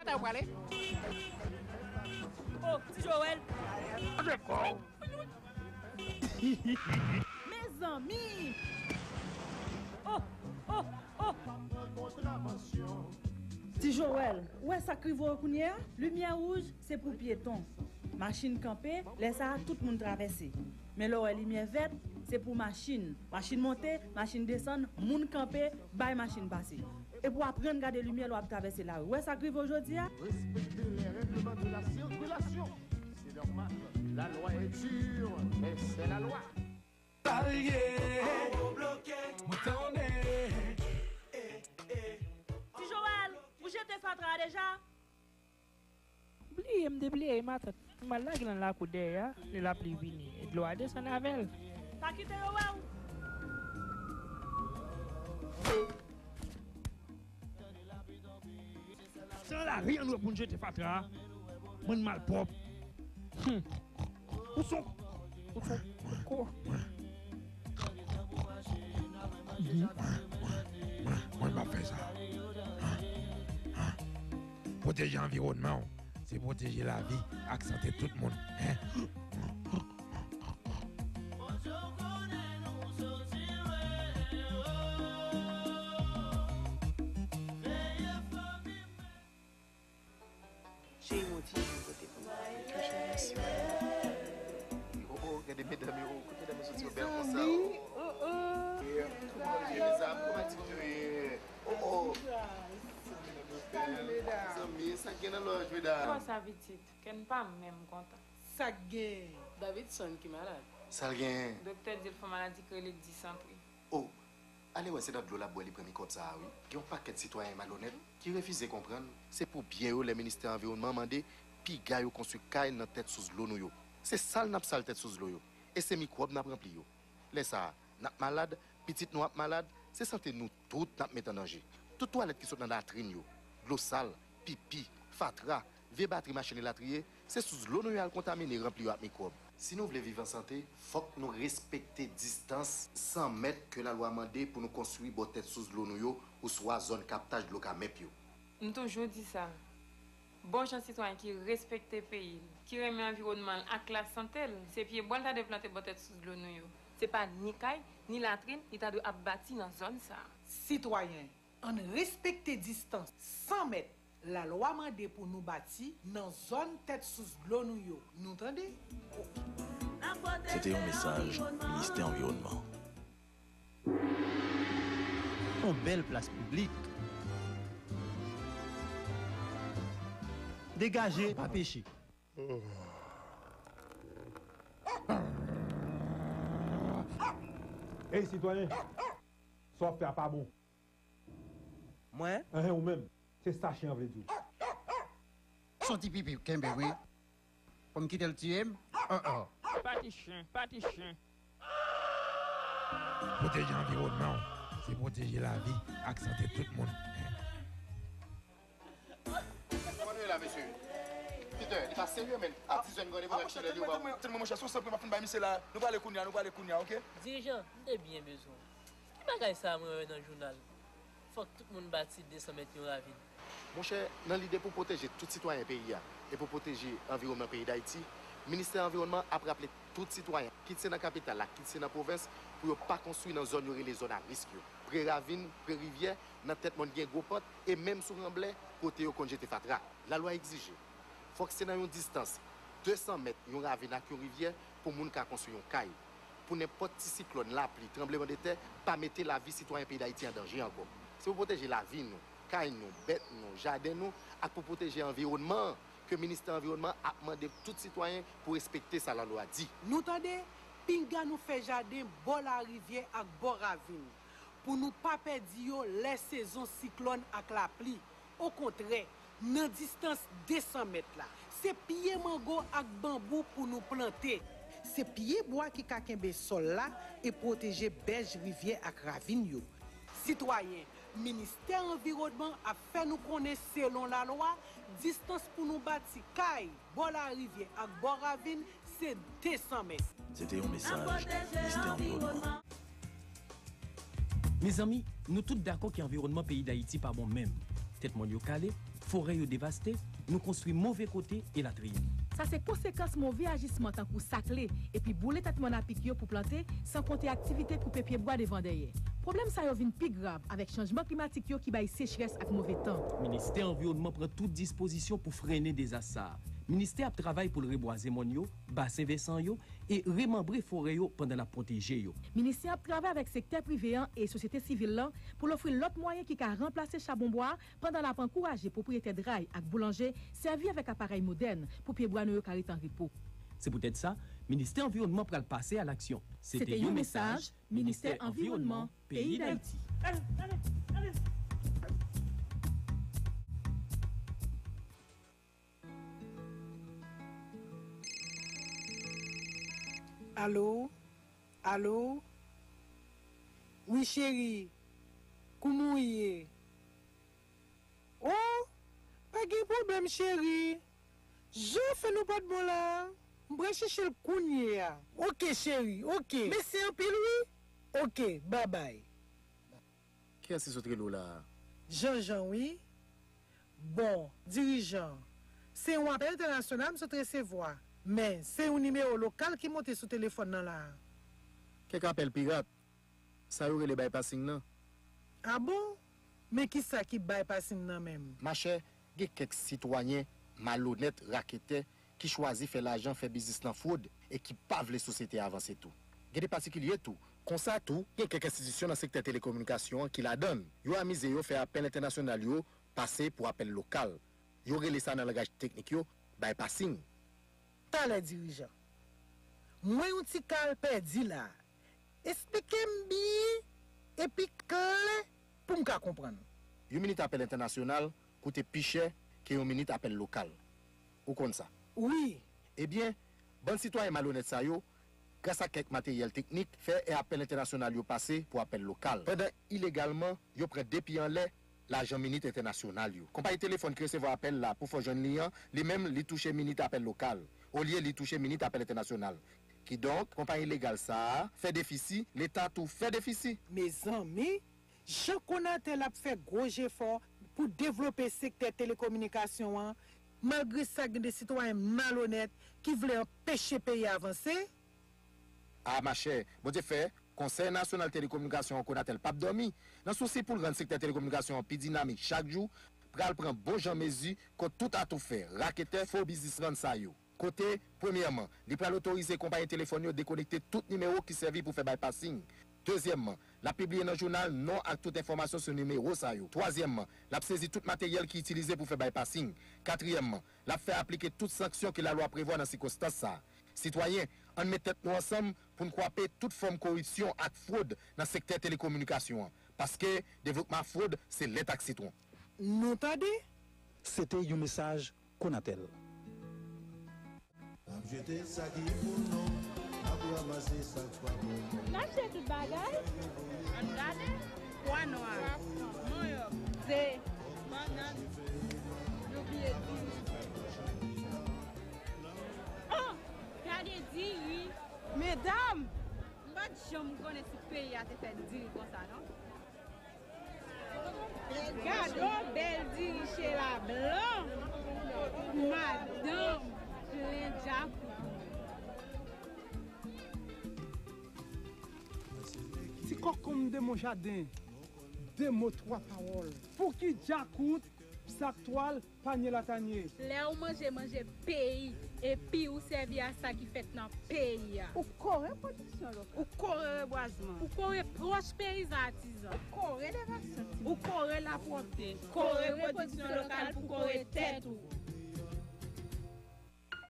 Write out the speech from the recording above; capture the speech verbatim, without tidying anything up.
Sa yo prale. Oh, ti Joel. Mezanmi! Oh, oh, oh! Ti Joel, ou wè sa k rive w kounye a? Limyè wouj, se pou pyeton. Machin kanpe, lè sa a, tout moun travèse. Men lè w wè limyè vèt, se pou machin. Machin monte, machin desann, moun kanpe, bay machin pase. E pou aprann gade limyè lè w ap travèse lari. Ou wè sa k rive w jodi a? Respectez les règlements de la circulation. C'est normal. La loi est dure, mais c'est la loi. Sa l ye? Mwen tande. Ti Joel, ou jete fatra a deja? Bliye, m te bliye, matant. M al lage l nan lakou dèyè a, lè lapli vini, e dlo a desann avè l. Pa kite yo wè w. Se nan lari ann wè pou n jete fatra a. Bann malpwòp. Hum. Ou son, ou son ko. Mwen, mwen, mwen, mwen p ap fè sa. Pwoteje anviwònman w, se pwoteje lavi ak sante tout moun. Cheri, m on ti jou kote pou nou al fè kèk chèch. Oh, oh, gade medam yo, oh, kote medam yo soti yo bèl konsa, oh, oh. Yeah. Mezanmi, kòman ti yo ye? Oh, oh. Zanmi, sa k gen nan lòj, medam? Kòman sa, pitit? Kè m pa menm kontan. Sa k gen? Davidson ki malad. Sa l gen? Doktè di l fè yon maladi k rele disantre. Oh, ale wè se nan dlo l ap bwè li pran mikwòb sa a wi. Gen yon pakèt sitwayen malonèt ki refize konprann se pou byen yo lè Ministè Anviwònman mande piga yo konstwi kay nan tèt sous dlo nou yo. Se sal n ap sal tèt sous dlo yo. E se mikwòb n ap ranpli yo. Lè sa a, n ap malad, pitit nou ap malad, se sante nou tout n ap met an danje. Tout twalèt ki sot nan latrin yo, dlo sal, pipi, fatra, vye batri machin elatriye, se sous dlo nou yo al kontamine, ranpli yo ak mikwòb. Si nou vle viv an sante, fòk nou respekte distans san mèt ke lalwa mande pou nou konstwi bò tèt sous dlo nou yo oswa zòn kaptaj dlo ka mèp yo. M toujou di sa. Bon jan sitwayen ki respekte peyi l, ki renmen anviwònman l ak lasante l, se pyebwa l ta dwe plante bò tèt sous dlo nou yo. Se pa ni kay, ni latrin li ta dwe ap bati nan zòn sa a. Sitwayen, ann respekte distans san mèt lalwa mande pou nou bati nan zòn tèt sous dlo nou yo. Nou tande? Se te yon mesaj Ministè Anviwònman. On bèl plas piblik. Degaje, pa peche. Ey, sitwayen, sa w ap fè a pa bon. Mwen? Enhen, ou menm. Se sa chen an vle di w. Soti pipi, kenbe wi. Pou m kite l tiye m? Oh, oh. Pati chen, pati chen. Pwoteje anviwònman w, se pwoteje lavi ak sante tout moun. Kòman nou ye la, mesye? Peter, li pa serye, men. A dis zè n gade pou gade kilè li yo ba ou. Tèlman, monchè, si w santi m ap fin bay misye la, nou prale kounye a, nou prale kounye a, oke? Dirijan, m te byen bezwen w. Ki bagay sa a mwen wè nan jounal? Fòk tout moun bati de san mèt yon ravin. Monchè, nan lide pou pwoteje tout sitwayen peyi a e pou pwoteje anviwònman peyi Dayiti, Ministè Anviwònman ap raple tout sitwayen, kit se nan kapital la, kit se nan pwovens, pou yo pa konstwi nan zòn yo rele zòn a risk yo, pre ravin, pre rivyè, nan tèt mòn ki gen gwo pant, e menm sou ranblè, kote yo konn jete fatra. Lalwa egzije, fòk se nan yon distans de san mèt yon ravin ak yon rivyè pou moun ka konstwi yon kay. Pou nenpòt ti siklòn, lapli, tranblemanntè, pa mete lavi sitwayen peyi Dayiti an danje ankò. Se pou pwoteje lavi nou, kay nou, bèt nou, jaden nou, ak pou pwoteje anviwònman an ke Ministè Anviwònman ap mande tout sitwayen pou respekte sa lalwa di. Nou tande, pinga nou fè jaden bò larivyè ak bò ravin, pou nou pa pèdi yo lè sezon siklòn ak lapli. Okontrè, nan distans de san mèt la, se pye mango ak banbou pou nou plante. Se pyebwa ki ka kenbe sòl la e pwoteje bèj rivyè ak ravin yo. Sitwayen, Ministè Anviwònman ap fè nou konnen selon lalwa, distans pou nou bati kay bò larivyè ak bò ravin se de san mèt. Se te yon mesaj Ministè Anviwònman. Mezanmi, nou tout dakò ke anviwònman peyi Dayiti pa bon menm. Tèt mòn yo kale, forè yo devaste, nou konstwi move kote, elatriye. Sa se konsekans move ajisman tankou sakle epi boule tèt mòn a pik yo pou plante, san konte aktivite koupe pyebwa devan dèyè. Pwoblèm sa yo vin pi grav avèk chanjman klimatik yo ki bay sechrès ak move tan. Ministè Anviwònman pran tout dispozisyon pou frennen dezas sa a. Ministè ap travay pou l rebwaze mòn yo, basen vèsan yo, e remanbre forè yo pandan l ap pwoteje yo. Ministè an ap travay avèk sektè prive an e sosyete sivil lan pou l ofri lòt mwayen ki ka ranplase chabon bwa a pandan l ap ankouraje pwopriyetè dray ak boulanje sèvi avèk aparèy modèn pou pyebwa nou yo ka ret an repo. Se poutèt sa, Ministè Anviwònman pral pase alaksyon. Se te yon mesaj Ministè Anviwònman, peyi Dayiti. Alo? Alo? Wi, cheri. Kouman w ye? O, pa gen pwoblèm, cheri. Jan w fè nou pa t bon la a? M pral chèche l kounye a. Oke, cheri, oke. Mèsi anpil, wi. Oke, babay. Kiyès ki sot rele w la a? Janjan, wi. Bon, dirijan, se yon apèl entènasyonal m sot resevwa, men se yon nimewo lokal ki monte sou telefòn nan la a. Kèk apèl pirat, sa yo rele bypassing nan. A bon? Men kisa ki bypassing nan menm? Machè, gen kèk sitwayen malonèt, raketè, ki chwazi fè lajan, fè biznis nan fwod e ki pa vle sosyete a avanse tou. Gen de patikilye tou. Konsa tou, gen kèk enstitisyon nan sektè telekominikasyon an ki ladan l. Yo amize yo fè apèl entènasyonal yo pase pou apèl lokal. Yo rele sa nan langaj teknik yo bypassing. Talè dirijan. Mwen yon ti kal pèdi la. Esplike m byen epi klè pou m ka konprann. Yon minit apèl entènasyonal koute pi chè ke yon minit apèl lokal. Ou konn sa? Wi. Ebyen, bann sitwayen malonèt sa yo, gras ak kèk materyèl teknik, fè e apèl entènasyonal yo pase pou apèl lokal. Pandan ilegalman, yo pran depi anlè lajan minit entènasyonal yo. Konpayi telefòn ki resevwa apèl la pou fè w jwenn li an, li menm, li touche minit apèl lokal, olye li touche minit apèl entènasyonal. Kidonk, konpayi ilegal sa a fè defisi, Leta tou fè defisi. Mezanmi, jan Conatel ap fè gwo jefò pou devlope sektè telekominikasyon an, malgre sa gen de sitwayen malonèt ki vle anpeche peyi a avanse. A machè, Bondye fè, Konsèy Nasyonal Telekominikasyon an, Conatel, p ap dòmi. Nan sousi pou l rann sektè telekominikasyon an pi dinamik chak jou, pral pran bon jan mezi kont tout atoufè, raketè, fo biznismann sa yo. Kote, premyèman, li pral otorize konpayi telefòn yo dekonekte tout nimewo ki sèvi pou fè bypassing. Dezyèmman, l ap pibliye nan jounal non ak tout enfòmasyon sou nimewo sa yo. Twazyèmman, l ap sezi tout materyèl ki itilize pou fè bypassing. Katriyèmman, l ap fè aplike tout sanksyon ke lalwa prevwa nan sikonstans sa a. Sitwayen, ann met tèt nou ansanm pou n kwape tout fòm koripsyon ak fwod nan sektè telekominikasyon an, paske devlopman ak fwod se lèt ak sitwon. Nou tande? Se te yon mesaj Conatel. N ap jete sa ki pou nou, n ap ranmase sa k pa pou nou. N achte tout bagay. Ann gade. Pwa nwa. Mannyòk. Ze. Bannann. Yo bliye diri. Oh! Gade diri. Medam! M pa t janm konnen si peyi a te fè diri konsa, non. Gade yon bèl diri chela blan. Madanm plen djakout. Ti kòkonm de mon jaden, de mo twa pawòl. Pouki djakout, sak twal, panye latanye? Lè ou manje, manje peyi, epi ou sèvi a sa ki fèt nan peyi a. Ou kore pwodiksyon lokal. Ou kore rebwazman. Ou kore pwòch peyizan atizan. Ou kore levasyon timoun. Ou kore lapwòpte. Kore pwodiksyon lokal pou kore tèt ou.